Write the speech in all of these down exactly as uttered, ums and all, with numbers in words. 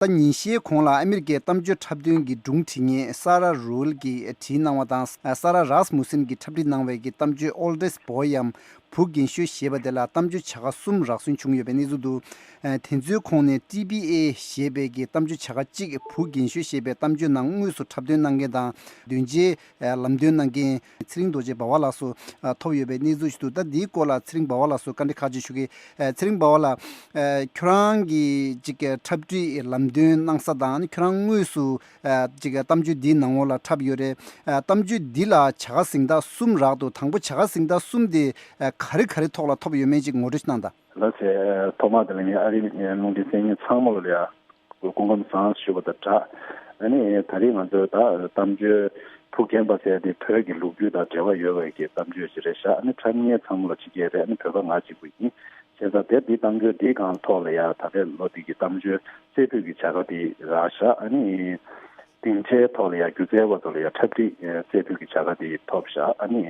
ད་ཉིན་ཤས་གོང་ལ་ཨ་མི་རི་ཀའི་གཏམ་བརྗོད་འཁྲབ་སྟོན་གྱི་སྒྲུང་བྲིས་མཁན་ས་ར་རུལ་གྱིས་བྲིས་གནང་བ་དང་། ས་ར་རཱས་མུ་སན་གྱིས་འཁྲབ་ཁྲིད་གནང་བའི་གི་གཏམ་བརྗོད་Oldest Boy ཡམ་བུ་རྒན་ཤོས་ཞེས་པ་དེ་ལ་གཏམ་བརྗོད་བྱ་དགའ་གསུམ་རག་སོན་བྱུང་ཡོད་པའི་གནས་ཚུལ་འདུག། དེ་ཚོའི་ཁོངས་ནས་ཊི་བྷི་ཨེ་ཞེས་པའི་གི་གཏམ་བརྗོད་བྱ་དགའ་གཅིག་བུ་རྒན་ཤོས་ཞེས་པའི་གཏམ་བརྗོད་ནང་དངོས་སུ་འཁྲབ་སྟོན་གནང་མཁན་དང་། བདུན་ཅེ་ལམ་སྟོན་གནང་མཁན་ཚེ་རིང་རྡོ་རྗེ་འབའ་བ་ལགས་སུ་ཐོབ་ཡོད་པའི་གནས་ཚུལ་ཞིག་འདུག། ད་འདིའི་སྐོར་ལ་ཚེ་རིང་འབའ་བ་ལགས་སུ་བཀའ་འདྲི་ཁག་ཅིག་ཞུ་གི། ཚེ་རིང་འབའ་བ་ལགས། ཁྱོད་རང་གིས་ཅིག་འཁྲབ་ཁྲིད་ལམ་སྟོན་གནང་ས་དང་ཁྱོད་རང་དངོས་སུ་ཅིག་གཏམ་བརྗོད་འདིའི་ནང་ལོགས་ལ་འཁྲབ་ཡོད་རེད། གཏམ་བརྗོད་འདི་ལ་བྱ་དགའ་གཟེངས་རྟགས་གསུམ་རག་འདུག། དང་པོ་བྱ་དགའ་གཟེངས་རྟགས་གསུམ་དེ་ག་རེ་ག་རེ་ཐོག་ལ་ཐོབ་ཡོད་མེད་ཅིག་ངོ་སྤྲོད་ཅིག་གནང་དང་། ལགས་སེ། ཐོག་མ་དེ་ལ་ངས་ཨ་རིའི་རླུང་འཕྲིན་གསན་མཁན་ཚང་མ་ལ་ཡ་སྐུ་ཁམས་བཟང་ཞུ་བ་དང་སྦྲགས། ཨ་ནི་ད་རེས་ང་ཚོའི་ད་གཏམ་བརྗོད་བུ་རྒན་པ་ཟེར་དེ་བོད་ཀྱི་ལོ་རྒྱུས་དང་འབྲེལ་བ་ཡོད་པའི་གི་གཏམ་བརྗོད་ཅིག་རེད་ཤག། ཨ་ནི་འཁྲབ་མཁན་ཚང་མ་ལ་ཕྱི་རྒྱལ་རེད། ཨ་ནི་བོད་པ་ང་གཅིག་པུ་ཡིན། བྱས་ཙང་དེབ་འདི་གཏམ་བརྗོད་འདིའི་སྒང་ཐོག་ལ་ཡ་ད་ལྟའི་ལོ་འདི་གི་གཏམ་བརྗོད་རྩེ་ཕུད་ཀྱི་བྱ་དགའ་འདི་རག་ཤག། ཨ་ནི་སྡིངས་ཆའི་ཐོག་ལ་ཡ་སྒྱུ་རྩལ་བ་ཚོ་ལ་ཡ་འཁྲབ་ཁྲིད་རྩེ་ཕུད་ཀྱི་བྱ་དགའ་འདི་ཐོབ་ཤག། ཨ་ནི་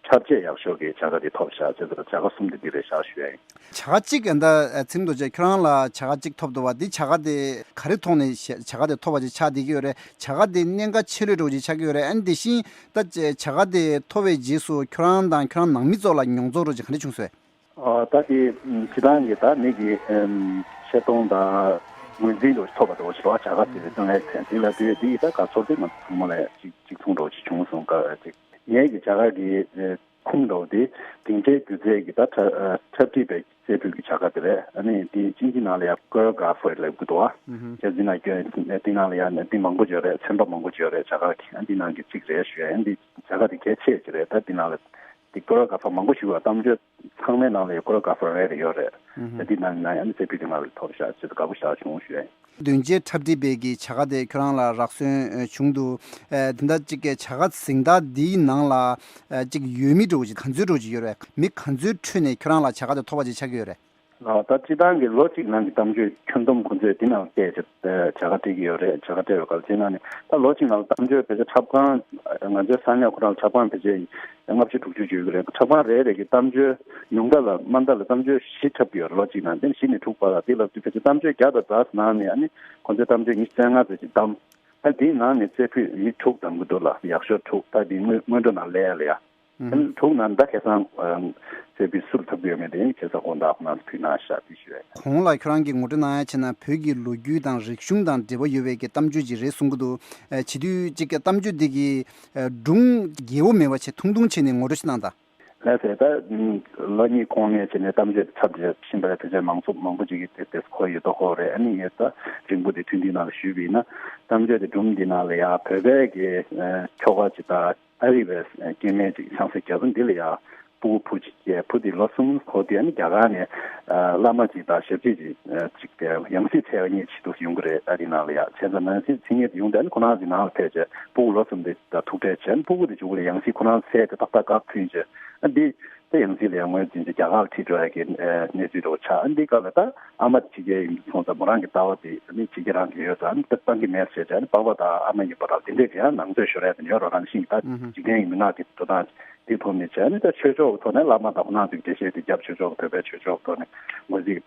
འཁྲབ་ཆས་ཡག་ཤོས་ཀྱི་བྱ་དགའ་འདི་ཐོབ་ཤག། བྱས་ཙང་བྱ་དགའ་གསུམ་དེ་འདི་རེད་ཤག་ཞུ་ཡ་ཡིན། བྱ་དགའ་གཅིག་ད་ཚེ་རིང་རྡོ་རྗེ་ཁྱོད་རང་ལ་བྱ་དགའ་གཅིག་ཐོབ་འདུག་བ། འདི་བྱ་དགའ་དེ་ག་རེ་ཐོག་ནས་བྱ་དགའ་དེ་ཐོབ་པ་ཅིག་ཆགས་བསྡད་ཀྱི་ཡོད་རེད། བྱ་དགའ་དེ་གནད་འགག་ཆེ་ལོས་འདྲ་བོ་ཅིག་ཆགས་ཀྱི་ཡོད་རེད། ཨ་ནི་དེ་བཞིན་ད་བྱ་དགའ་དེ་ཐོབ་པའི་རྗེས་སུ་ཁྱོད་རང་དང་ཁྱོད་རང་ནང་མི་ཚོ་ལ་མྱོང་ཚོར་འདྲ་བོ་ཅིག་ག་འདྲ་བྱུང་སོང་། ཨ། ད་དེ་སྤྱི་བཏང་གི་ད་མི་གི་ཨམ་ཆེ་མཐོང་དང་ངོས་འཛིན་འདྲ་བོ་ཞིག་ཐོབ་པ་འདྲ་བོ་ཞིག་རེད་བ། བྱ་དགའ་དེ་རེད་ཙང་ལས་ཚན་དེ་ལ་དུས་དེ་ཡི་ད་དགའ་ཚོར་དེ་ང་ཚོ་ཚང་མ་ལ་གཅིག་གཅིག་མཚུངས་འདྲ་བོ་ཞིག་བྱུང་སོང་། ག་ཅིག་ངེད་ཀྱི་བྱ་དགའ་གི་ཁུངས་འདྲ་བོ་དེ་སྡིངས་ཆའི་སྒྱུ་རྩལ་གྱི་ད་འཁྲབ་འཁྲབ་ཁྲིད་པའི་རྩེ་ཕུད་ཀྱི་བྱ་དགའ་དེ་རེད། ཨ་ནི་དེ་ཅིན་ཅི་ནང་ལ་ཡ་ཀོ་རི་ཡོ་གྷ་ར་ཕར་ལབ་གི་འདུག་བ། ཅེས་འདི་ནང་སྐྱོན་འདི་ནང་ལ་ཡ་འདི་མང་པོ་ཡོད་རེད། ཚན་པ་མང་པོ་ཡོད་རེད་བྱ་དགའ་གི། ཨ་འདི་ནང་གི་གཅིག་རེད་ཞུ་ཡ་ཡིན། འདི་བྱ་དགའ་དེ་གལ་ཆེ་ཅིག་རེད། ད་འདི་ནང་ལ་འདི་ཀོ་རི་ཡོ་གྷ་ར་ཕར་མང་པོ་ཞིག་ཡོད། གཏམ་བརྗོད་ཚང་མའི་ནང་ལ་ཡ་ཀོ་རི་ཡོ་གྷ་ར་ཕར་རེ་རེ་ཡོད་རེད། ད་འདི་ནང་ནང་ཡང་ནི་རྩེ་ཕུད་དེ་ང་ལ་ཐོབ་ཤག་ཅེས་དགའ་པོ་ཞེ་དྲག་བྱུང་ཞུ་ཡ་ཡིན། བདུན་ཅེ་འཁྲབ་ཁྲིད་པའི་གི་བྱ་དགའ་དེ་ཁྱོད་རང་ལ་རག་སོན་བྱུང་འདུག། ཨ་དེ་འདྲ་གཅིག་གི་བྱ་དགའ་གཟེངས་རྟགས་འདིའི་ནང་ལ་ཨ་གཅིག་ཡོད་མི་འདྲ་བོ་ཅིག་ག་ཚོད་འདྲ་བོ་ཅིག་ཡོད་རེད། མི་ག་ཚོད་ཁྲོད་ནས་ཁྱོད་རང་ལ་བྱ་དགའ་དེ་ཐོབ་པ་ཅིག་ཆགས་ཀྱི་ཡོད་རེད། ལགས། ད་སྤྱི་བཏང་གི་ལོ་གཅིག་ནང་གི་གཏམ་བརྗོད་ཁྱོན་བསྡོམས་ཁོ་ཚོས་འདི་ནང་བལྟས་བྱས་བྱ་དགའ་སྤྲད་ཀྱི་ཡོད་རེད། བྱ་དགའ་སྤྲད་ཡོད་ག་ལ་དེ་ནང་ནས་ད་ལོ་གཅིག་ནང་ལ་གཏམ་བརྗོད་བེད་སྤྱོད་འཁྲབ་ཁང་ང་ཚོའི་ས་གནས་ཁོ་རང་ལ་འཁྲབ་ཁང་བེད་སྤྱོད་ལྔ་བཅུ་དྲུག་ཅུ་ཡོད་ཀྱི་རེད། འཁྲབ་ཁང་རེ་རེ་གི་གཏམ་བརྗོད་ཉུང་མཐའ་ལ་དམའ་མཐའ་ལ་གཏམ་བརྗོད་བཞི་འཁྲབ་ཀྱི་ཡོད་རེད། ལོ་གཅིག་ནང་དེ་བཞི་ནས་དྲུག་བར་ལ་དེ་ལབ་དུས་ཕལ་ཆེར་གཏམ་བརྗོད་བརྒྱ་དང་ཟླ་ནང་ནས་ཨ་ནི་ཁོ་ཚོའི་གཏམ་བརྗོད་ཉི་ཤུ་རྩ་ལྔ་ཙམ་ཞིག་བདམས། ད་དེའི་ནང་ནས་རྩེ་ཕུད་མི་དྲུག་བདམས་ཀྱི་འདུག་ལ། ཡག་ཤོས་དྲུག་ད་དེ་སྔོན་སྔོན་འགྲོ་ནང་སླེབས་ཡ་ལ་ཡ། ཨ་ནི་དྲུག་ནང་ད་ཁ་སང་རྩེ་ཕུད་སུ་ལ་ཐོབ་ཀྱི་ཡོད་མེད་དེ་ཨ་ནི་ཁ་སང་དགོང་དག་ཁོ་རང་ཚོ་ཕུལ་གནང་ཤག་དེ་ཞུ་ཡ་ཡིན། གོང་ལ་ཁྱོད་རང་གིས་ངོ་སྤྲོད་གནང་ཡ་བྱས་ན་བོད་ཀྱི་ལོ་རྒྱུས་དང་རིག་གཞུང་དང་འབྲེལ་བ་ཡོད་པའི་གི་གཏམ་བརྗོད་ཅིག་རེད་གསུང་གི་འདུག། བྱེད་དུས་ཅིག་གི་གཏམ་བརྗོད་འདི་གི་སྒྲུང་རྒྱས་པོ་མེད་པ་བྱས་ཐུང་ཐུང་བྱས་ནས་ངོ་སྤྲོད་ཅིག་གནང་དང་། ལགས་སེ། ད་ལོ་གཉིས་གོང་ནས་བྱས་ནས་གཏམ་བརྗོད་འཁྲབ་བྱས་ཕྱིན་པ་ཡ་དེ་ཚོ་མང་ཚོགས་མང་པོ་ཅིག་གིས་དེ་དེ་གོ་ཡོད་དོ་གོ་རེད། ཨ་ནི་ངས་ད་རིང་པོ་དེ་ཐུང་ཐུང་ནང་ལ་ཞུས་པ་ཡིན་ན་གཏམ་བརྗོད་དེ་སྒྲུང་འདི་ནང་ལ་ཡ་བོད་པའི་གི་ཁྱོ་ག་ཅིག་དང་། ཨ་རི་བའི་སྐྱེ་དམན་ཅིག་ཆང་ས་རྒྱག་འདི་ལ་ཡ་སྤུ་གུ་བུ་གཅིག་སྐྱེས། བུ་དེ་ལོ་གསུམ་འཁོར་དུས་ཨ་ནི་རྒྱ་གར་ནས་ཨ་བླ་མ་ཅིག་དང་ཞབས་ཕྱི་ཅིག་ཨ་ཅིག་དེ་ཡང་སྲིད་འཚོལ་བ་གཉིས་ཆེད་དུ་ཡོང་གི་རེད། ཨ་རི་ནང་ལ་ཡ་བྱས་ཙང་ནང་སྲིད་འཚོལ་མཁན་དེ་ཡོང་དུས་ཨ་ནི་ཁོ་རང་ཚོའི་ནང་ལ་ཕེབས་བྱས་སྤུ་གུ་ལོ་གསུམ་དེ་དང་ཐུག་འཕྲད་བྱས་ཨ་ནི་སྤུ་གུ་དེ་མཇུག་ལ་ཡང་སྲིད་ཁོ་རང་ཚོའི་དེ་ཏག་ཏག་བཀག་ཕུལ་བྱས་ཨ་འདི་དེ་ཡང་སྲིད་ལ་ཡང་ངོས་འཛིན་བྱས་རྒྱ་གར་ལ་ཁྲིད་འགྲོ་ཡ་གི་ཨ་གནས་ཚུལ་འདྲ་བོ་ཆགས། ཨ་འདི་སྐབས་ལ་ད་ཨ་མ་དེ་ཕྱི་རྒྱལ་ཡིན་སོང་ཙང་མོ་རང་གི་ལྟ་བ་དེ་ཨ་ནི་ཕྱི་རྒྱལ་རང་གི་ཡོད་ཙང་ཨ་ནི་ད་བཏང་གི་མེད་ཟེར་བྱས་ཨ་ནི་པ་ཕ་དང་ཨ་མ་གཉིས་པོ་རང་དེ་འདྲས་ཀྱི་ཡང་ནང་རྩོད་ཤོར་ཡ་དེ་ཡོད་རོགས་རང་ཤིང་ད་འཇིག་རྟེན་གྱི་མི་ནག་གི་འགྲོ་སྟངས་དེ་ཐོག་ནས་བྱས་ཨ་ནི་ད་ཆོས་ཕྱོགས་ཀྱི་ཐོག་ནས་བླ་མ་དང་ཁོ་རང་ཚོའི་འགྲེལ་བཤད་དེ་རྒྱབ་ཆོས་ཕྱོགས་ཀྱི་བོད་པའི་ཆོས་ཕྱོགས་ཀྱི་ཐོག་ནས་ངོས་འཛིན་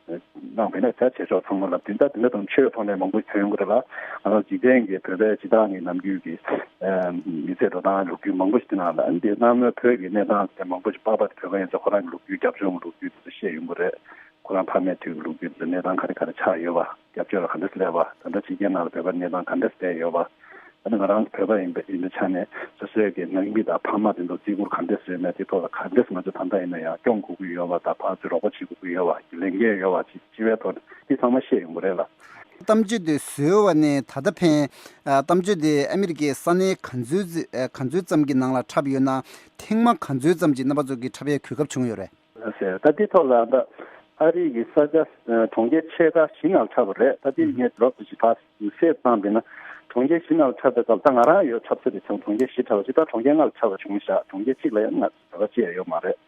གནང་བས་ན་ད་ཆོས་ཕྱོགས་ཚང་མ་ལ་དེ་ད་དེ་འདྲ་དང་ཆོས་ཐོག་ནས་མང་པོ་ཐོན་ཡོང་གི་རེད་ལ། ང་རང་འཇིག་རྟེན་གྱི་བོད་པའི་སྤྱི་བཏང་གི་ནམ་རྒྱུན་གྱི་མི་ཚེ་འགྲོ་སྟངས་ལོ་རྒྱུས་མང་པོ་ཞིག་དེ་ནང་ལ་ཨ་ནི་དེ་སྔ་མོའི་བོད་ཀྱི་གནས་སྟངས་དེ་མང་པོ་ཞིག་པ་ཕ་དེ་བོད་པ་ཡིན་ཙང་ཁོ་རང་གི་ལོ་རྒྱུས་རྒྱབ་ལྗོངས་ཀྱི་ལོ་རྒྱུས་དེ་ཚོ་བཤད་ཡོང་གི་རེད། ཁོ་རང་ཕ་མའི་དུས་ཀྱི་ལོ་རྒྱུས་དེ་ཚོ་གནས་སྟངས་ག་རེ་ག་རེ་ཆགས་ཡོད་པ། རྒྱབ་སྐྱོར་ལ་ག་འདྲ་སླེབས་པ། ད་ལྟ་ཕྱི་རྒྱལ་ནང་ལ་བོད་པ་གནས་སྟངས་ག་འདྲ་བསྡད་ཡོད་པ། ད་ནི་ང་རང་བོད་པ་ཡིན་པ་ཡིན་པའི་ཆ་ནས་སོ་སོའི་གི་ནང་མི་དང་ཕ་མ་དེ་ཚོ་བརྩི་བཀུར་ག་འདྲ་བཟོས་མེད་དེ་ཐོག་ལ་ག་འདྲ་ང་ཚོ་ད་ལྟ་ཡིན་ན་ཡང་སྐྱོང་དགོས་ཀྱི་ཡོད་པ་དང་ཕར་ཚུར་རོགས་པ་བྱེད་དགོས་ཀྱི་ཡོད་པ་གི་ལས་འགན་ཡོད་པ་ཅིག་སྤྱི་བའི་ཐོག་ནས་དེ་ཚང་མ་བཤད་ཡོང་གི་རེད་ལ། གཏམ་བརྗོད་དེ་བཟོས་པ་ནས་ད་ལྟ་ཕན། ཨ་གཏམ་བརྗོད་དེ་ཨ་མི་རི་ཀའི་ས་གནས་ག་ཚོད་ཙི་ཨ་ག་ཚོད་ཙམ་གྱི་ནང་ལ་འཁྲབ་ཡོད་ན། ཐེངས་མ་ག་ཚོད་ཙམ་གྱི་རྣམ་པ་ཚོ་གིས་འཁྲབ་ཡའི་གོ་སྐབས་བྱུང་ཡོད་རེད། ཟེར། ད་འདི་ཐོག་ལ་ད་ཨ་རི་གི་ས་ཆ་གྲོང་ཁྱེར་ཕྱེད་ཀ་བཞི་ནང་འཁྲབ་པ་རེད། ད་འདི་ངས་ལོག་ཏུ་ཞིག་ཕར་གསལ་བཏང་བས་ན་གྲོང་ཁྱེར་བཞི་ནང་འཁྲབ་པའི་སྐབས་ད་ང་རང་ཡོད་འཁྲབ་ས་དེ་ཚང་གྲོང་ཁྱེར་བཞི་འཁྲབ་པ་ཅིག་ད་གྲོང་ཁྱེར་ལྔ་ལ་འཁྲབ་པ་བྱུང་ཤག། གྲོང་ཁྱེར་གཅིག་ལ་ཡང་ང་ད་ག་ཅི་ཡང་ཡོད་མ་རེད།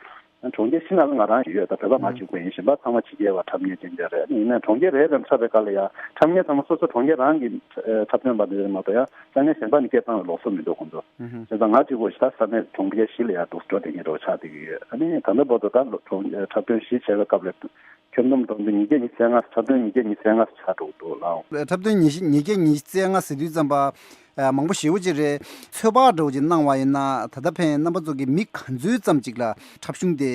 གྲོང་ཁྱེར་བཞི་ནང་ལ་ང་རང་ཡོད། ད་བོད་པ་མང་ཆེ་བ་ཡིན། གཞན་པ་ཚང་མ་ཕྱི་རྒྱལ་བ་འཁྲབ་མཁན་ཅན་ཅན་རེད། ཡིན་ནའི་གྲོང་ཁྱེར་རེ་རེ་འཁྲབ་པའི་སྐབས་ལ་ཡང་འཁྲབ་མཁན་ཚང་མ་སོ་སོ་གྲོང་ཁྱེར་རང་གི་འཁྲབ་སྟོན་པ་དེ་རེད་མ་གཏོགས། ཡང་དཀའ་ངལ་གཞན་པ་ནི་སྐད་བཏང་བའི་ལོགས་སུ་མི་འདུག་ཁོང་ཚོ། བྱས་ཙང་ང་གཅིག་པོ་ཞིག་ད་ས་གནས་གྲོང་ཁྱེར་བཞི་ལ་ཡང་འདུག་འགྲོ་བསྡད་མཁན་འདྲ་བོ་ཆགས་བསྡད་ཀྱི་ཡོད། ཨ་ནི་ད་ལྟ་བར་དུ་ད་ལོ་གྲོང་འཁྲབ་སྟོན་བཞི་བྱས་པའི་སྐབས་ལ་ཁྱོན་བསྡོམས་བསྡོམས་ཏེ་ཉིས་བརྒྱ་ཉི་ཤུ་རྩ་ལྔ། འཁྲབ་སྟོན་ཉིས་བརྒྱ་ཉི་ཤུ་རྩ་ལྔ་ཆགས་འགྲོ་གི་འདུག་ལགས། འཁྲབ་སྟོན་ཉི་ཤུ་ཉིས་བརྒྱ་ཉི་ཤུ་རྩ་ལྔ་ཟེར་དུས་ཙམ་པ། ཨ། མང་པོ་ཞེ་པོ་ཅིག་རེད། ཚོད་དཔག་འདྲ་བོ་ཅིག་གནང་བ་ཡིན་ན། ད་ལྟ་ཕན་རྣམ་པ་ཚོ་གི་མི་ག་ཚོད་ཙམ་ཅིག་ལ་འཁྲབ་གཞུང་དེ་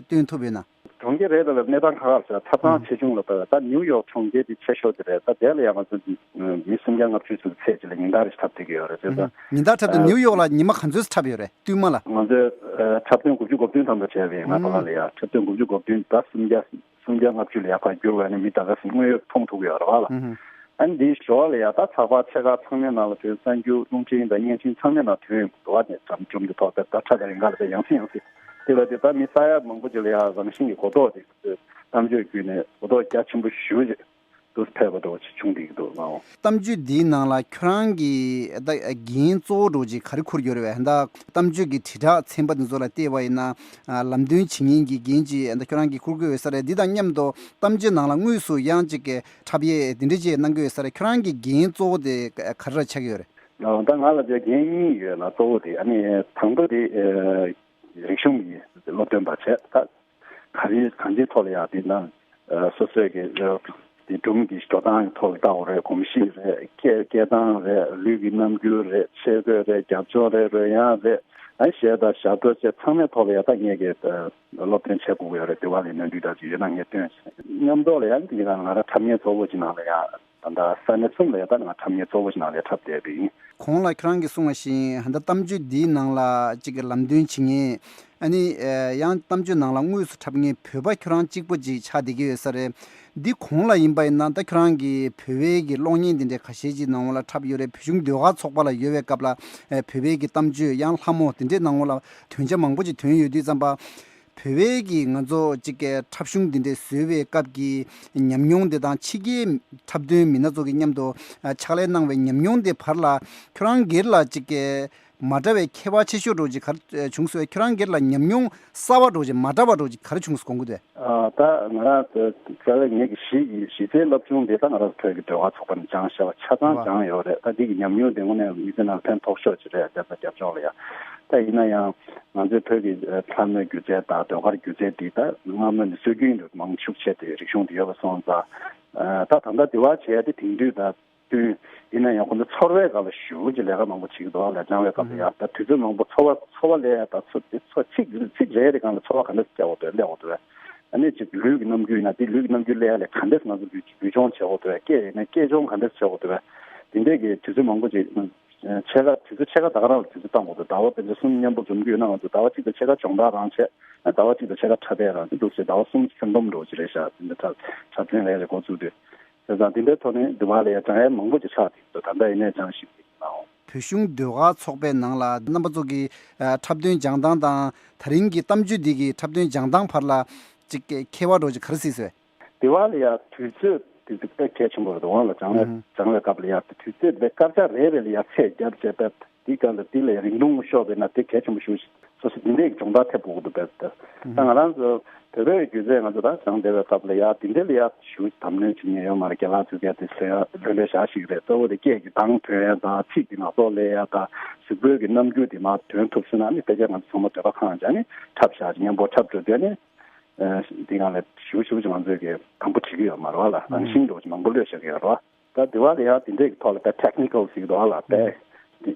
སྟོན་ཐུབ་ཡོད་ན། གྲོང་ཁྱེར་རེ་རེ་ལ་གནས་སྟངས་ཁག་ཁག་ཆགས། འཁྲབ་སྟངས་ཆེ་ཆུང་ལ་ལྟོས། ད་ནིའུ་ཡོག་གྲོང་ཁྱེར་དེ་ཆེ་ཤོས་དེ་རེད། ད་དེ་ལ་ཡང་ང་ཚོ་མི་སུམ་བརྒྱ་ལྔ་བཅུ་ཙམ་ཚད་ཅིག་ལ་ཉིན་ལྟར་རེ་འཁྲབ་བསྡད་ཀྱི་ཡོད་རེད། བྱས་ཙང་། ཉིན་ལྟར་འཁྲབ་དུས་ཨ། ནིའུ་ཡོག་ལ་ཉི་མ་ག་ཚོད་འཁྲབ་ཡོད་རེད། བསྟུད་མ་ལ། ང་ཚོས་ཨ། འཁྲབ་སྟོན་དགུ་བཅུ་གོ་བདུན་ཐམ་པ་བྱས་པ་ཡིན། ང་ཨ་ག་པ་ལ་ཡ་འཁྲབ་སྟོན་དགུ་བཅུ་གོ་བདུན་ད་སུམ་བརྒྱ། སུམ་བརྒྱ་ལྔ་བཅུ་ལ་ཡར་ཕར་བསྒྱུར་བ་ནི་མི་ད་ག་ཟེ་དངོས་ཡོད་མཐོང་ཐུབ་ཀྱི་ཡོད་རེད་བ་ལ། ཨ་ནི་འདིའི་ཞོར་ལ་ཡ་ད་ཚགས་པར་ཆེ་ཁག་ཚང་མའི་ནང་ལ་བོད་གསར་འགྱུར་རླུང་འཕྲིན་དང་བརྙན་འཕྲིན་ཚང་མའི་ནང་ཐོན་ཡོང་གི་འདུག་བ། དེ་དམ་བཅོམ་དེ་ཐོག་ད་ད་འཁྲབ་ཡིན་ག་ལ་ད་ཡང་སེ་ཡང་སེ། དེ་ལ་དེ་ད་མི་ས་ཡ་མང་པོ་ཅིག་ལ་ཡ་རང་བཞིན་གྱི་གོ་རྟོགས་དེ་གཏམ་བརྗོད་བརྒྱུད་ནས་གོ་རྟོགས་རྒྱ་ཆེན་པོ་ཞེ་པོ་ཅིག་ཏུ་ཕེབས་པ་འདྲ་བོ་ཅིག་བྱུང་བསྡད་ཀྱི་འདུག་ལགས། གཏམ་བརྗོད་འདིའི་ནང་ལ་ཁྱོད་རང་གི་ད་འགན་གཙོ་བོ་འདྲ་བོ་ཅིག་ག་རེ་འཁུར་ཡོད་རེད་བས། ད་གཏམ་བརྗོད་ཀྱི་དྲིལ་བསྒྲགས་ཚན་པ་འདི་ཚོ་ལ་བལྟས་པ་ཡིན་ན། ཨ། ལམ་སྟོན་བྱེད་མཁན་གྱི་འགན་ཅིག་ད་ཁྱོད་རང་གིས་འཁུར་དགོས་ཡོད་ས་རེད། འདི་དང་མཉམ་དུ་གཏམ་བརྗོད་ནང་ལ་དངོས་སུ་ཡང་ཅིག་གི་འཁྲབ་ཡས་འདི་འདྲ་ཅིག་གནང་གི་ཡོད་ས་རེད། ཁྱོད་རང་གི་འགན་གཙོ་བོ་དེ་ག་རེ་ལ་ཆགས་ཀྱི་ཡོད་རེད། ཨ། ད་ང་ལ་དེ་འགན་གཉིས་ཡོད་ལ། གཙོ་བོ་དེ་ཨ་ནི་དང་པོ་དེ་ཨ། རིག་གཞུང་གི་སློབ་སྟོན་པ་བྱས། ད་ག་རེ་གང་ཅིའི་ཐོག་ལ་ཡང་དེ་ན་སོ་སོའི་གི་དེ་སྒྲུང་གི་འགྲོ་སྟངས་ཀྱི་ཐོག་ལ་ལྟ་དགོས་རེད། གོམས་གཤིས་རེད། སྐད་སྐད་གདངས་རེད། ལུས་ཀྱི་རྣམ་འགྱུར་རེད། ཆས་གོས་རེད། རྒྱབ་ལྗོངས་རེད། རོལ་དབྱངས་རེད། ཨ། གཞས་དང་ཞབས་བྲོ་བཅས་ཚང་མའི་ཐོག་ལ་ཡང་ད་ངས་གི་སློབ་སྟོན་བྱེད་དགོས་ཀྱི་ཡོད་རེད། དེ་བ་ལས་ནོར་འཁྲུལ་འདྲ་ཅིག་ཡོད་ན་ངས་སྟོན་བྱས། མཉམ་དུ་ལ་ཡང་དེ་ག་ང་རང་འཁྲབ་མཁན་གཙོ་བོ་ཅིག་ནང་ལ་ཡང་ད་ལྟ་ས་གནས་གསུམ་ལ་ཡང་ད་ང་འཁྲབ་མཁན་གཙོ་བོ་ཞིག་ནང་ལ་ཡང་འཁྲབ་བསྡད་པ་ཡིན། གོང་ལ་ཁྱེད་རང་གིས་གསུངས་པ་བཞིན་ད་ལྟ་གཏམ་བརྗོད་འདིའི་ནང་ལ་གཅིག་གི་ལམ་སྟོན་བྱེད་མཁན། ཨ་ནི་ཡང་གཏམ་བརྗོད་ནང་ལ་དངོས་སུ་འཁྲབ་མཁན་བོད་པ་ཁྱོད་རང་གཅིག་པོ་ཅིག་ཆགས་བསྡད་ཀྱི་ཡོད་ས་རེད། འདི་གོང་ལ་ཡིན་པ་ཡིན་ན་ད་ཁྱོད་རང་གིས་བོད་པའི་གི་གློག་བརྙན་འདི་འདྲའི་ཁ་ཤས་ཅིག་ནང་ལ་འཁྲབ་ཡོད་རེད། བོད་གཞུང་ཟློས་གར་ཚོགས་པ་ལ་ཡོད་པའི་སྐབས་ལ་བོད་པའི་གི་གཏམ་བརྗོད་ཡང་ལྷ་མོ་འདི་འདྲའི་ནང་ལ་དོན་ཆ་མང་པོ་ཅིག་ཐོན་ཡོད་དུས་ཙམ་པ། བོད་པའི་གི་ང་ཚོ་གཅིག་གི་འཁྲབ་གཞུང་འདི་འདྲའི་བཟོས་པའི་སྐབས་ཀྱི་ཉམས་མྱོང་དེ་དང་ཕྱི་རྒྱལ་འཁྲབ་སྟོན་མི་སྣ་ཚོ་གི་མཉམ་དུ་ཕྱག་ལས་གནང་བའི་ཉམས་མྱོང་དེ་བར་ལ་ཁྱོད་རང་སྒེར་ལ་གཅིག་གི་མ་འདྲ་བའི་ཁྱད་པར་ཆེ་ཤོས་འདྲ་བོ་ཅིག་ག་རེ་བྱུང་སོང་བས། ཁྱོད་རང་སྒེར་ལ་ཉམས་མྱོང་གསར་བ་འདྲ་བོ་ཅིག་མ་འདྲ་བ་འདྲ་བོ་ཅིག་ག་རེ་བྱུང་སོང་དགོངས་ཀྱི་འདུག་ཨ། ད་ང་རང་རྩ་བའི་ངེད་ཀྱི་གཞིས་ཀྱི་གཞི་རྩའི་སློབ་སྦྱོང་དེ་ད་ང་རང་བོད་ཀྱི་ཟློས་གར་ཚོགས་པ་ནས་སྦྱངས་བཞག་པ་ཆ་ཚང་སྦྱངས་ཡོད་རེད། ད་འདི་གི་ཉམས་མྱོང་དེ་དངོས་གནས་མི་ཚེ་ནང་ཕན་ཐོགས་ཤོས་ཅིག་རེད། བསྡད་པ་རྒྱབ་ལྗོངས་ལ་ཡ། ད་ཡིན་ན་ཡང་ང་ཚོའི་བོད་ཀྱི་ཨ་ལྷ་མོའི་སྒྱུ་རྩལ་དང་ཟློས་གར་སྒྱུ་རྩལ་འདི་ད་སྔ་མོ་ནས་སྲོལ་རྒྱུན་དུ་མང་ཤུགས་ཆེ་དེ་རིག་གཞུང་དེ་ཡོད་པ་སོང་ཙང་། ཨ། ད་ད་ལྟ་འདི་བ་བྱས་ཏེ་དེང་དུས་ད་བསྟུན། ཡིན་ན་ཡང་ཁོ་ཚོ་ཚོར་བའི་སྒང་ལ་ཞེ་པོ་ཅིག་ལས་ཀ་མང་པོ་བྱེད་ཀྱི་འདུག་ཨ། ལས་སྦྱང་བའི་སྐབས་ལ་ཡ། ད་དུས་ཚོད་མང་པོ་ཚོར་བ་ཚོར་བ་ལས་ཡ། ད་ཚོ་ཚོ་ཚིག་ཚིག་རེ་རེ་སྒང་ལ་ཚོར་བ་ག་འདྲ་སྐྱེ་དགོས་འདུག་སླེབས་དགོས་འདུག་ཨ་ནི་ཅིག་ལུས་ཀྱི་རྣམ་འགྱུར་ཡིན་ན་དེ་ལུས་ཀྱི་རྣམ་འགྱུར་སླེབས་ཡ་ལས་ག་འདྲས་ང་ཚོ་ལུས་ལུས་སྦྱོང་བྱེད་དགོས་འདུག་སྐད་ཡིན་ན་སྐད་སྦྱོང་ག་འདྲས་བྱེད་དགོས་འདུག་དེ་འདྲས་ཀྱི་དུས་ཚོད་མང་པོ་ཅིག་ཕྱེད་ཀ་དུས་ཚོད་ཕྱེད་ཀ་ད་ག་རང་ལ་དུས་ཚོད་བཏང་དགོས་འདུག་ཟླ་བ་དཔེ་མཚོན་གསུམ་མཉམ་པོ་འཛོམས་ཀྱི་ཡོད་ན་ང་ཚོ་ཟླ་བ་གཅིག་དང་ཕྱེད་ཀ་སྦྱོང་བརྡར་རང་བྱས། ཟླ་བ་གཅིག་དང་ཕྱེད་ཀ་འཁྲབ་པའི་རང་བྱས་འདུག་ཟེར། ཟླ་བ་གསུམ་ཁྱོན་བསྡོམས་འགྲོ་གི་རེད་ཤག་དེ་འདྲ་འཁྲབ་འཁྲབ་ཚན་ལས་རེ་འགོ་བཙུགས་དུས། བྱས་ཙང་དེ་འདྲའི་ཐོག་ནས་འདི་བ་ལ་ཡ་སྦྱང་ཡ་མང་པོ་ཅིག་ཆགས་འདུག་ད་ལྟ་ཡིན་ནའི་སྦྱང་བཞིན་པ་ཡིན་ནའང་། བོད་གཞུང་ཟློས་གར་ཚོགས་པའི་ནང་ལ་རྣམ་པ་ཚོ་གི་ཨ་འཁྲབ་སྟོན་སྦྱང་སྟངས་དང་ད་རིང་གི་གཏམ་བརྗོད་འདི་གི་འཁྲབ་སྟོན་སྦྱང་སྟངས་བར་ལ་ཅིག་ཁྱད་པར་འདྲ་བོ་ཅིག་ག་རེ་གཟིགས་སོང་། དེ་བ་ལ་ཡ་དུས་ཚོད་དེ་དེ་དཔེ་གལ་ཆེན་པོ་རེད་འདུག་འོང་ལ་སྦྱང་བའི་ཨུ་སྦྱང་བའི་སྐབས་ལ་ཡ་དུས་ཚོད་དེ་སྐར་ཆ་རེ་རེ་ལ་ཡ་ཚད་བརྒྱབ་བྱས་པས། དེའི་སྐབས་ལ་དེ་ལས་རིང་ཐུང་ཤོར་བས་ན་དེ་གལ་ཆེན་པོ་ཞེ་པོ་ཞིག་སོ་སོ་དེ་འདྲའི་སྦྱོང་བརྡར་ཐེབས་དགོས་ཀྱི་འདུག་པས། ད་ང་རང་ཚོ་བོད་པའི་སྒྱུ་རྩལ་ང་ཚོ་ད་སྦྱང་བསྡད་པའི་སྐབས་ལ་ཡ་དེ་འདྲ་ལ་ཡ་ཞེ་པོ་ཞིག་དམ་ལེན་བྱེད་མཁན་ཡོད་མ་རེད། རྒན་ལགས་ཚོས་ཀྱང་དེ་ལྷོད་ལྷོད་ལྷོད་ལྷོད་ཞག་ཞིག་རེད། གཙོ་བོ་དེ་སྐད་ཀྱི་གདངས་ཐོན་ཡ་དང་ཚིག་དེ་ནག་ཚོགས་ལས་ཡ་དང་གཟིགས་མོ་གི་རྣམ་འགྱུར་དེ་མར་ཐོན་ཐུབ་སོང་ན་ནི་ཕལ་ཆེར་ང་ཚོ་ཚང་མ་འདོད་པ་ཁེངས་བྱས་ནས་འཁྲབ་བཞག་མཉམ་པོ་འཁྲབ་འགྲོ་དུས་ནི། ཨ་འདི་སྒང་ལ་ཞེ་པོ་ཞེ་པོ་ཅིག་ང་ཚོས་ཀྱི་དང་པོ་བྱེད་ཀྱི་ཡོད་མ་རེད་བ་ལ། རང་བཞིན་འདྲ་བོ་ཅིག་མང་པོ་ལོས་བྱེད་ཀྱི་ཡོད་རེད་བ། ད་འདི་བ་ལ་ཡང་དེ་འདྲས་ཀྱི་ཐོག་ལ་ད་ཊེག་ནི་ཀལ་ཟེར་གྱི་འདུག་བ་ལ། དཔེ་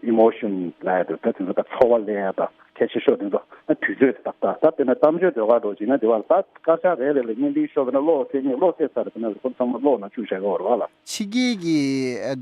ཨི་མོ་ཤན་ལབ་ཡ་འདུག་ད་དེ་ཚོ་ད་ཚོར་བ་ལེན་ཡ་ད་གལ་ཆེ་ཤོས་དེ་ཚོ་ད་དུས་ཚོད་ཏག་ཏག་ད་དཔེར་ན་གཏམ་བརྗོད་ཟློས་གར་འདྲ་བོ་ཅིག་ན་འདི་བ་ལ་ད་སྐར་ཆ་རེ་རེ་ལ་བརྙན་འཕྲིན་ཤོར་བ་ན་གློག་བཙལ་ནས་གློག་བཙལ་ཚར་རེད། དཔེར་ན་ཁོ་ཚང་མ་གློག་ནང་བཅུག་བཞག་གི་ཡོད་རེད་བ་ལ། ཕྱི་རྒྱལ་གྱི་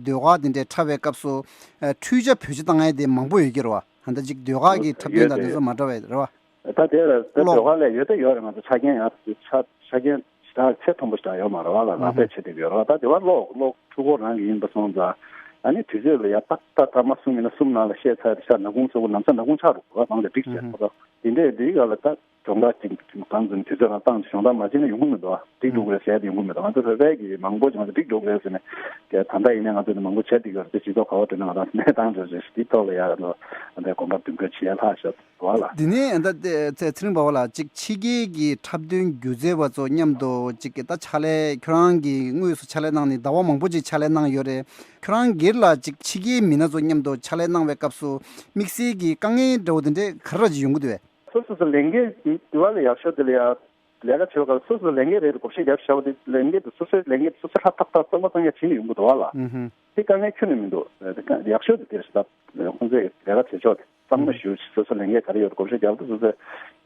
ཟློས་གར་དེ་འདྲའི་འཁྲབ་པའི་སྐབས་སུ་འཕྲུལ་ཆས་བེད་སྤྱོད་བཏང་ཡ་དེ་མང་པོ་ཡོད་ཀྱི་རེད་བ། ད་ལྟ་ཅིག་ཟློས་གར་གྱི་འཁྲབ་སྟོན་དང་དེ་ཚོ་མ་འདྲ་བ་རེད་བ། ད་དེ་ལ་ད་ལྟ་ཟློས་གར་ལ་ཡོད་ད་ཡོད་རེད། ང་ཚོ་ཆ་རྐྱེན་ཡང་ཆ་ཆ་རྐྱེན་ཞེ་དྲག་ཚད་མཐོན་པོ་ཞེ་དྲག་ཡོད་མ་རེད་བ་ལ། ནང་པའི་ཆེད་དུ་ཡོད་རེད་བ། ད་དེ་བ་གློག་གློག་འཕྲུལ་འཁོར་རང་གི་ཡིན་པ་སོང་ཙང་ཨ་ནི་དུས་ཚོད་ལ་ཡ་ཏག་ཏག་སྐར་མ་གསུམ་ཡིན་ན་གསུམ་ནང་ལ་བཤད་ཚར་ཤག་ནག་ཁུང་ཚོ་གུ་ནམ་ས་ནག་ཁུང་ཆགས་འགྲོ་གི་རེད་བ། ནང་ལ་འགྲིག་བྱས་ཁོ་ཚོ། དེ་འདྲས་དེའི་སྒང་ལ་ད་གྱོང་ཁ་ཅིག་གང་ཙམ་དུས་ཚོད་ལ་བཏང་ཅིག་གཞོགས་འདེགས་མ་བྱས་ན་ཡོང་གི་མི་འདུག་འགྲིག་འགྲོ་གི་རེད་ཟེར་ཡ་དེ་ཡོང་གི་མི་འདུག་ང་ཚོ་བོད་པའི་གི་མང་པོ་ཅིག་ང་ཚོ་འགྲིག་འགྲོ་གི་རེད་ཟེར་ནས་ད་ལྟ་ཡིན་ན་ང་ཚོ་ནི་མང་པོ་བྱས་བསྡད་ཀྱི་རེད་དེ་སྤྱི་ཚོགས་ག་བ་འགྲོ་ན་ང་རང་གནས་སྟངས་འགྲོ་རེད་དེ་ཐོག་ལ་ཡ་ང་ཚོ་གོམ་པ་མདུན་སྐྱོད་བྱེད་ཡ་ལྷག་ཤག་བ་ལ། འདི་ནས་ད་ཚེ་ཚེ་རིང་བ་བ་ལ་ཅིག་ཕྱི་རྒྱལ་གྱི་འཁྲབ་སྟོན་སྒྱུ་རྩལ་བ་ཚོ་མཉམ་དུ་ཅིག་ད་ཕྱག་ལས་ཁྱོད་རང་གིས་དངོས་སུ་ཕྱག་ལས་གནང་ནས་ཟླ་བ་མང་པོ་ཅིག་ཕྱག་ལས་གནང་ཡོད་རེད། ཁྱོད་རང་སྒེར་ལ་ཅིག་ཕྱི་རྒྱལ་མི་སྣ་ཚོ་མཉམ་དུ་ཕྱག་ལས་གནང་བའི་སྐབས་སུ་དམིགས་བསལ་གྱི་དཀའ་ངལ་འདྲ་བོ་དེ་འདྲས་ག་རེ་ར་ཅིག་ཡོང་གི་འདུག་བས། སོ་སོ་སོ་ལས་འགན་དེ་བ་ལ་ཡག་ཤོས་དེ་ལ་ཡ་ལས་ཀ་བྱེད་པ་སྐབས་སོ་སོ་ལས་འགན་རེད་བགོ་བཤའ་རྒྱབ་བཞག་པ་དེ་ལས་འགན་དེ་སོ་སོའི་ལས་འགན་དེ་སོ་སོས་ཧྲ་ཐག་ཐག་གཙང་མ་གཙང་རྐྱང་བྱེད་ནས་ཡོང་གི་འདུག་བ་ལ། ཨུ་ཧུ། དེ་དཀའ་ངལ་ཁྱོན་ནས་མི་འདུག་དེ་དཀའ་ཡག་ཤོས་དེ་དེ་རེད་ཟེར་ད་ཁོང་ཚོས་ལས་ཀ་བྱེད་ཕྱོགས་དེ་གཙང་མ་ཞུ་སོ་སོ་ལས་འགན་ག་རེ་ཡོད་བགོ་བཤའ་རྒྱབ་དུས་སོ་སོས་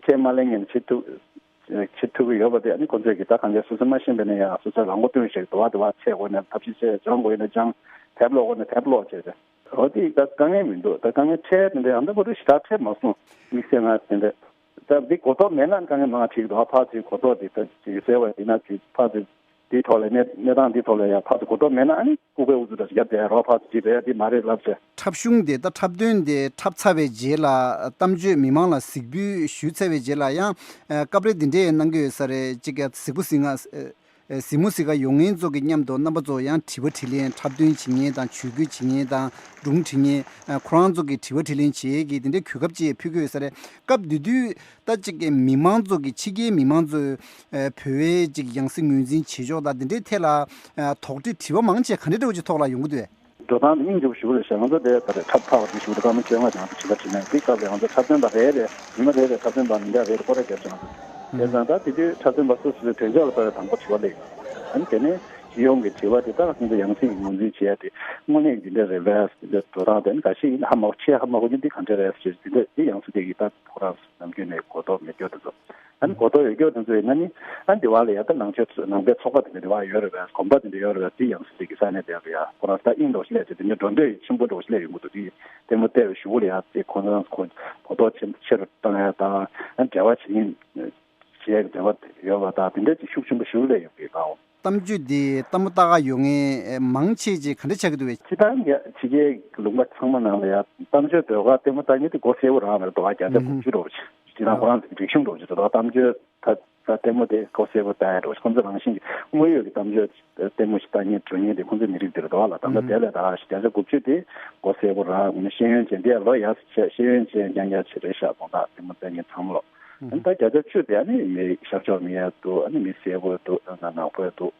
ཁས་མ་ལེན་ངེས་ནས་བྱེད་ཐུབ་བྱེད་ཐུབ་ཀྱི་ཡོད་པ་དེ་ཨ་ནི་ཁོང་ཚོས་ཀྱི་ད་གང་ལྟར་སོ་སོ་མ་ཤེས་པ་ཡིན་ན་ཡང་སོ་སོས་རང་མགོ་ཐོན་བྱེད་དུ་བ་དུ་བ་ཚད་དགོས་ན་ཐབས་ཤེས་བྱེད་སྦྱང་དགོས་ཡིན་ན་སྦྱང་དེབ་ཀློག་དགོས་ན་དེབ་ཀློག་བྱས་ཏེ། འོ་དེ་ད་དཀའ་ངལ་མི་འདུག་ད་དཀའ་ངལ་འཕྲད་དེ་འདྲ་ཡང་ད་བར་དུ་ཞེ་དྲག་འཕྲད་མ་སོང་། དམིགས་བསལ་ང་དེ་འདྲ་ད་འདི་གོ་རྟོགས་མེད་ན་དཀའ་ངལ་མང་འཕྲད་ཀྱི་འདུག་ཨ་ཕར་ཚུར་གོ་རྟོགས་དེ་ད་ཅིག་ཟེར་བ་དེ་ན་ཅིག་ཕར་ཚུར་དེའི་ཐོག་ལ་གནས་གནས་སྟངས་འདིའི་ཐོག་ལ་ཡང་ཕར་ཚུར་གོ་རྟོགས་མེད་ན་ཨ་ནི་ལྐུགས་པའི་ཨུ་ཚུགས་འདྲ་ཞིག་བརྒྱབ་བསྡད་རོགས་ཕར་ཚུར་ཅིག་བས་འདི་མ་རེད་ལབ་བྱས། འཁྲབ་གཞུང་དེ་ད་འཁྲབ་སྟོན་དེ་འཁྲབ་ཚར་བའི་རྗེས་ལ་གཏམ་བརྗོད་མི་མང་ལ་གཟིགས་འབུལ་ཞུས་ཚར་བའི་རྗེས་ལ་ཡང་སྐབས་རེ་འདི་འདྲའི་གནང་གི་ཡོད་ས་རེད། གཅིག་གཟིགས་པོ་གཟིགས་ང་། གཟིགས་མོ་གཟིགས་ག་ཡོང་མཁན་ཚོ་གི་མཉམ་དུ་རྣམ་པ་ཚོ་ཡང་དྲི་བ་དྲིས་ལན་འཁྲབ་སྟོན་བྱེད་མཁན་དང་ཇུས་འགོད་བྱེད་མཁན་དང་སྒྲུང་འབྲི་མཁན་ཁོ་རང་ཚོ་གི་དྲི་བ་དྲིས་ལན་བྱེད་ཀྱི་དེ་འདྲའི་གོ་སྐབས་ཅིག་ཕུལ་གྱི་ཡོད་ས་རེད། སྐབས་དེ་དུས་ད་ཅིག་གི་མི་མང་ཚོ་གི་ཕྱི་རྒྱལ་མི་མང་ཚོས་བོད་པའི་ཅིག་ཡང་སྲིད་ངོས་འཛིན་བྱེད་ཕྱོགས་དང་དེ་འདྲའི་ཐད་ལ་དོགས་འདྲི་དྲི་བ་མང་ཆེ་ག་འདྲ་འདྲ་བོ་ཅིག་ཐོག་ལ་ཡོང་གི་འདུག་བས། འགྲོ་སྟངས་དེ་སྙིང་རྗེ་པོ་ཞིག་རེད་ཤག་ང་ཚོ་དེ་ད་རེས་འཁྲབ་ཚར་བ་དེ་ཞུ་དུས་སྐར་མ་བཅོ་ལྔ་ནང་དུ་བྱིས་པ་བྱིས་ནས་དེ་སྐབས་ལ་ང་ཚོ་འཁྲབ་སྟོན་པ་རེ་རེ་ཉི་མ་རེ་རེ་འཁྲབ་སྟོན་པ་མི་འདྲ་རེ་རེ་སྐོར་ར་བརྒྱབ་བྱུང་། བྱས་ཙང་ད་དེ་དུས་འཁྲབ་སྟོན་པ་སོ་སོའི་བོད་ལྗོངས་ལ་ཕེབས་པའི་དང་པོ་དྲི་བ་སླེབས་ཡོད། ཨ་ནི་དེ་ནས་སྤྱི་ཡོངས་ཀྱི་དྲི་བ་དེ་དག་ང་ཚོ་ཡང་སྲིད་ཀྱི་ངོས་འཛིན་བྱས་ཏེ་དངོས་གནས་འདི་འདྲ་རེད་པས་འདི་འདྲ་འགྲོ་སྟངས་དེ་ནི་འགའ་ཤས་ཡིན་ན་ཧ་མ་གོ་ཆེས་ཧ་མ་གོ་རྒྱུ་འདི་ག་འདྲ་རེད་ཟེར་འདི་འདྲ་འདི་ཡང་སྲིད་དེ་ཡིན་ད་ཁོ་རང་ནམ་རྒྱུན་ནས་གོ་རྟོགས་མེད་རྒྱུ་དེ་ཚོ། ཨ་ནི་གོ་རྟོགས་ཡོད་རྒྱུ་དེ་ཚོ་ཡིན་ན་ནི་ཨ་ནི་འདི་བ་ལ་ཡ་ད་ནང་ཆོས་ནང་པའི་ཚོགས་པ་དེ་འདྲ་འདི་བ་ཡོད་རེད་པས་གོམ་པ་དེ་འདྲ་ཡོད་རེད་པས་དེ་ཡང་སྲིད་དེ་གི་ས་གནས་དེ་ལ་ཡ་ཁོ་རང་ད་དབྱིངས་འདྲ་བོ་ཞིག་སླེབས་ཚེ་དེ་འདྲ་འགྲོ་འདོད་ཆེན་པོ་འདྲ་བོ་ཞིག་སླེབས་ཡོང་གི་འདུག་དེ་ལྟད་མོ་བལྟས་པའི་གཞུག་གུ་ལ་ཡ་དེ་ཁོ་རང་ཁོ་གོ་རྟོགས་ཆེ་ཆེ་རུ་བཏང་ཡ་དང་ཨ་འབྲེལ་བ་བྱེད་ཡིན། བྱེད་ཡག་འབྲེལ་བ་ཡོད་པ་དང་དེ་འདྲ་ཅིག་ཤུགས་ཆེན་པོ་ཞིག་སླེབས་ཡོང་གི་ལའོ། གཏམ་བརྗོད་འདི་ལྟད་མོ་ལྟ་ག་ཡོང་མཁན་མང་ཆེ་ཅིག་ག་འདྲ་ཆགས་ཀྱི་འདུག་བས། སྤྱིར་བཏང་གི་ཕྱི་རྒྱལ་གྱི་ལུང་པ་ཚང་མ་ནང་ལ་ཡ་གཏམ་བརྗོད་ཟློས་གར་ལྟད་མོ་ལྟ་མཁན་དེ་སྒོ་གསལ་པོ་རང་རེད་འདུག་བ་བརྒྱ་ཆ་དགུ་བཅུ་འགྲོ་བ་ཅིག་སྤྱིར་བཏང་ཁོ་རང་ཚོའི་རིག་གཞུང་འགྲོ་བ་ཅིག་འདུག་ད་གཏམ་བརྗོད་ད་ད་ལྟད་མོ་དེ་སྒོ་གསལ་པོ་ལྟ་ཡ་འགྲོ་བ་ཅིག་ཁོང་ཚོ་རང་བཞིན་གྱི་དངོས་ཡོད་ཀྱི་གཏམ་བརྗོད་ལྟད་མོ་ཞིག་ལྟ་མཁན་སྒྲུབ་མཁན་དེ་ཁོང་ཚོའི་མི་རིགས་དེ་རེད་འདུག་བ་ལ་ད་ལྟ་དེ་ལས་ད་བརྒྱ་ཆ་དགུ་བཅུ་དེ་སྒོ་གསལ་པོ་རང་ཤེས་ཡོན་ཅན་དེ་ལོ་ཡ་ཤེས་ཡོན་ཅན་རྐྱང་རྐྱང་ཅིག་རེད་ཤག་དགོངས་དག་ལྟད་མོ་ལྟ་མཁན་ཚང་མ་ལོ། ཨ་ནི་ད་བརྒྱ་ཆ་བཅུ་དེ་ཨ་ནི་མི་ཤར་ཕྱོགས་མི་ཡ་འདུག་ཨ་ནི་མི་སེར་པོ་འདུག་ཨ་ནག་པོ་འདུག་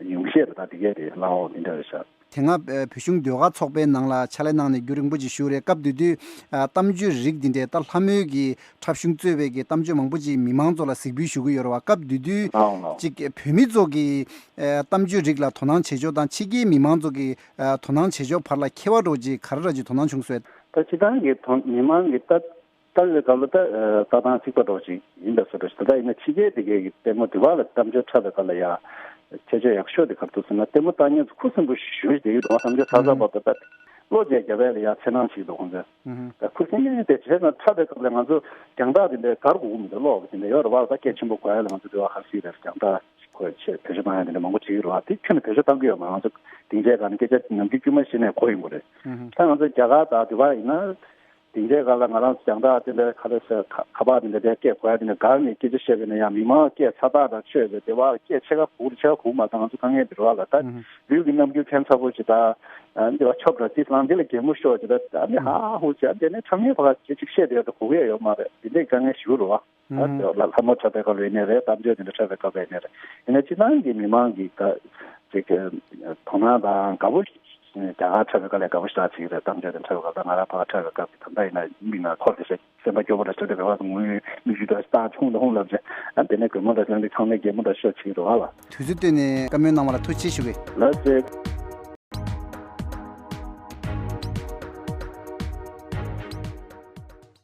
ཉུང་ཤས་རེད་ད་དེ་གས་དེ་ལའོ་དེ་འདྲ་རེད་ཤག་དེ་སྔ་བོད་གཞུང་ཟློས་གར་ཚོགས་པའི་ནང་ལ་ཕྱག་ལས་གནང་ནས་རྒྱུན་རིང་པོ་ཅིག་བཞུགས་རེད། སྐབས་དེ་དུས་གཏམ་བརྗོད་རིགས་འདི་འདྲའི་ད་ལྷ་མོའི་གི་འཁྲབ་གཞུང་གཙོས་པའི་གི་གཏམ་བརྗོད་མང་པོ་ཅིག་མི་མང་ཚོ་ལ་གཟིགས་འབུལ་ཞུ་གི་ཡོད་རེད་བ། སྐབས་དེ་དུས་ལའོ་ལའོ་ཅིག་བོད་མི་ཚོ་གི་གཏམ་བརྗོད་རིགས་ལ་དོ་སྣང་བྱེད་ཕྱོགས་དང་ཕྱི་རྒྱལ་མི་མང་ཚོ་གི་དོ་སྣང་བྱེད་ཕྱོགས་བར་ལ་ཁྱད་པར་འདྲ་བོ་ཅིག་ག་རེ་འདྲ་ཅིག་དོ་སྣང་བྱུང་སོང་། ད་སྤྱིར་བཏང་གི་དོ་མི་མང་གི་ལྟ་ལྟ་བའི་སྐབས་ལ་ད་ལྟ་སྟངས་གཅིག་པ་འདྲ་བོ་ཅིག་ཡིན་པ་བཟོ་འདྲ་ཞིག་ད་ལྟ་ཡིན་ན་ཕྱི་རྒྱལ་དེ་གའི་གི་ལྟད་མོ་དེ་བ་ལ་གཏམ་བརྗོད་འཁྲབ་པའི་སྐབས་ལ་ཡ་ཁྱད་ཆོས་ཡག་ཤོས་དེ་ག་རེ་འདུག་ཟེར་ན་ལྟད་མོ་ལྟ་མཁན་ཚོ་ཁུ་སིམ་པོ་ཞེ་པོ་ཅིག་བསྡད་ཀྱི་འདུག་གཏམ་བརྗོད་ཚ་ཚ་འབབ་འབབ་ད་བློ་བཅད་རྒྱབ་ཡ་ལ་ཡ་འཚེར་སྣང་ཞིག་འདུག་ཁོང་ཚོས་ད་ཁུ་སིམ་མེ་དེ་བྱས་ན་འཁྲབ་པའི་སྐབས་ལ་ང་ཚོ་རྒྱང་ཐག་དེ་འདྲའི་གར་དགོས་ཀྱི་མི་འདུག་གློག་གི་དེ་འདྲ་ཡོད་རེད་བ། ད་སྐད་ཆེན་པོ་གོ་ཡ་ལ་ང་ཚོ་དེ་བ་ཧ་སི་རེད་རྒྱང་ཐག་ཁོས་ཆེ་བེད་སྤྱོད་བཏང་ཡ་དེ་འདྲ་མང་པོ་བྱེད་ཀྱི་རེད་བ། དེ་ཁྱོན་ནས་བེད་སྤྱོད་བཏང་གི་ཡོད་མ་རེད། ང་ཚོ་སྡིངས་ཆའི་སྒང་ནས་སྐད་ཆ་ནམ་རྒྱུན་དཀྱུས་མ་བཤད་ནས་གོ་ཡོང་གི་རེད། ད་ང་ཚོ་རྒྱ་གར་དང་དེ་བ་ཡིན་ན། དེ་འདྲའི་སྒང་ལ་ང་རང་ཚོ་རྒྱང་ཐག་དེ་འདྲ་ག་རེ་ཟེར་ཁ་ཁ་པར་དེ་འདྲ་དེ་སྐད་གོ་ཡ་དེ་འདྲ་སྒང་ནས་སྐད་ཆ་བཤད་པ་ཡིན་ན་ཡང་མི་མང་སྐད་ཚ་ཐག་དང་ཆོད་པའི་དེ་བ་སྐད་ཆེ་ཁ་གུག་ཆེ་ཁ་གུག་མ་དང་ང་ཚོ་དཀའ་ངལ་འདི་རེད་བ་ལ་ད་ལུས་ཀྱི་རྣམ་འགྱུར་ཕན་ཚ་པོ་ཅིག་དང་འདི་བ་ཆོབ་ར་ཏིས་ལང་འདི་ལ་གད་མོ་ཤོར་ཅིག་ད་ཨ་ནི་ཧ་ཧ་ཧུ་ཅིག་ཨ་འདི་ནས་ཁྲམ་ངན་ཕ་ག་སྐད་ཅིག་བཤད་དེ་ཡོད་ད་གུག་ཡ་ཡོད་མ་རེད། འདི་འདྲའི་དཀའ་ངལ་ཞིག་རེད་བ། ད་ལྷ་ལྷ་མོ་འཁྲབ་པའི་སྐབས་ལ་ཡིན་ནའི་རེད། གཏམ་བརྗོད་དེ་འདྲ་འཁྲབ་པའི་སྐབས་ལ་ཡིན་ནའི་རེད། ཡིན་ན་སྤྱིར་བཏང་གི་མི་མང་གི་ད་ཅིག་དོ་སྣང་དང་དགའ་པོ་རྒྱ་གར་འཁྲབ་པའི་སྐབས་ལས་དགའ་པོ་ཞེ་དྲག་བྱེད་ཀྱི་རེད། གཏམ་བརྗོད་དེ་འཁྲབ་པའི་སྐབས་ད་ང་རང་ཕར་འཁྲབ་པའི་སྐབས་ཀྱི་ད་ལྟ་ཡིན་ན་མིག་ནང་འཁོར་དེ་ཤག་སེམས་པ་སྐྱོ་པོ་འདྲ་ཞིག་འདུག་བས་སོང་ངུའི་མིག་ཆུ་འདྲ་ཞིག་ལྟ་ཆུང་དུ་ཧུང་ལབ་བྱས་ཨ་དེ་ནས་དགོད་མོ་འདྲ་ཞིག་ལངས་ཏེ་ཚང་མས་གད་མོ་འདྲ་ཤོར་བྱེད་ཀྱི་རེད་བ་ལ། དུས་ཚོད་བཏོན་ནས་བཀའ་མོལ་གནང་བ་ལ་ཐུགས་རྗེ་ཆེ་ཞུ་གི། ལགས་སེ།